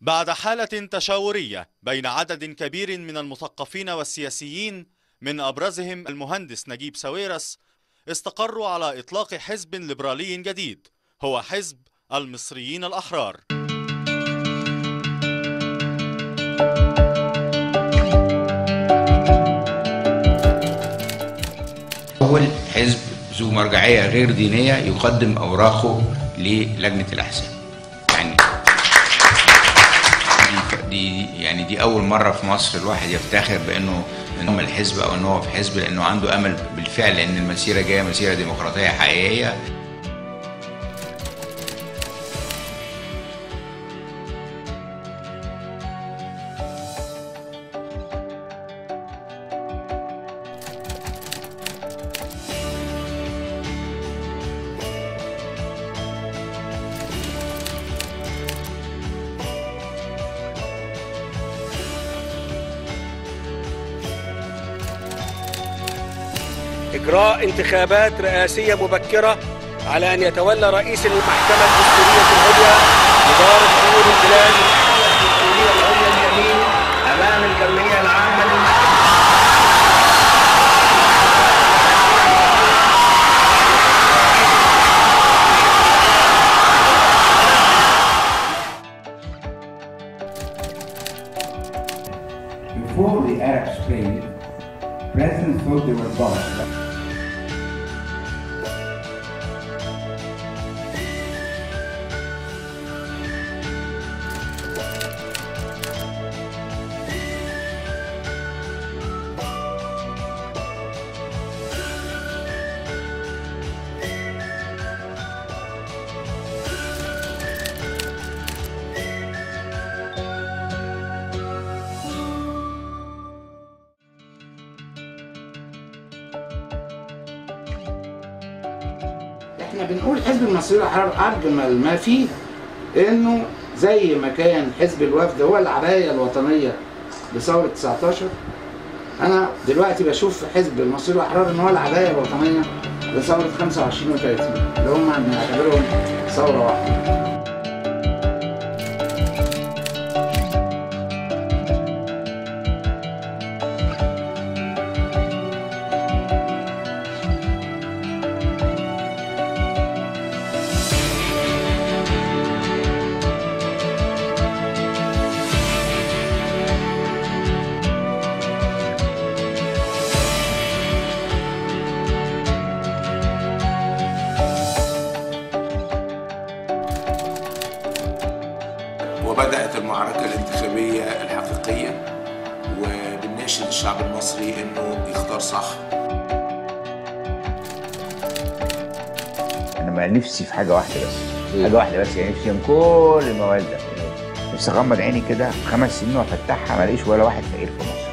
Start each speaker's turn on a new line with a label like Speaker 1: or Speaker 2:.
Speaker 1: بعد حالة تشاورية بين عدد كبير من المثقفين والسياسيين من أبرزهم المهندس نجيب ساويرس، استقروا على إطلاق حزب ليبرالي جديد هو حزب المصريين الأحرار.
Speaker 2: أول حزب ذو مرجعية غير دينية يقدم أوراقه للجنة الأحزاب، يعني دي أول مرة في مصر الواحد يفتخر بأنه إنه الحزب أو إنه هو في حزب، لأنه عنده أمل بالفعل إن المسيرة جاية مسيرة ديمقراطية حقيقية.
Speaker 3: إجراء انتخابات رئاسية مبكرة على أن يتولى رئيس المحكمة الدستورية العليا إدارة شؤون البلاد الدستورية العليا اليمين أمام الجمعية العامة للمحكمة.
Speaker 2: Before the Arab Spring, presidents thought they were gods.
Speaker 4: احنا بنقول حزب المصريين الأحرار أجمل ما فيه إنه زي ما كان حزب الوفد هو العباية الوطنية لثورة 19، أنا دلوقتي بشوف في حزب المصريين الأحرار إن هو العباية الوطنية لثورة 25 و30 اللي هم بنعتبرهم ثورة واحدة.
Speaker 5: وبدأت المعركة الانتخابية الحقيقية، وبنناشد الشعب المصري إنه يختار صح.
Speaker 2: أنا ما نفسي في حاجة واحدة بس، حاجة واحدة بس، يعني نفسي من كل الموال ده، نفسي أغمض عيني كده 5 سنين وأفتحها ما ألاقيش ولا واحد فقير في مصر.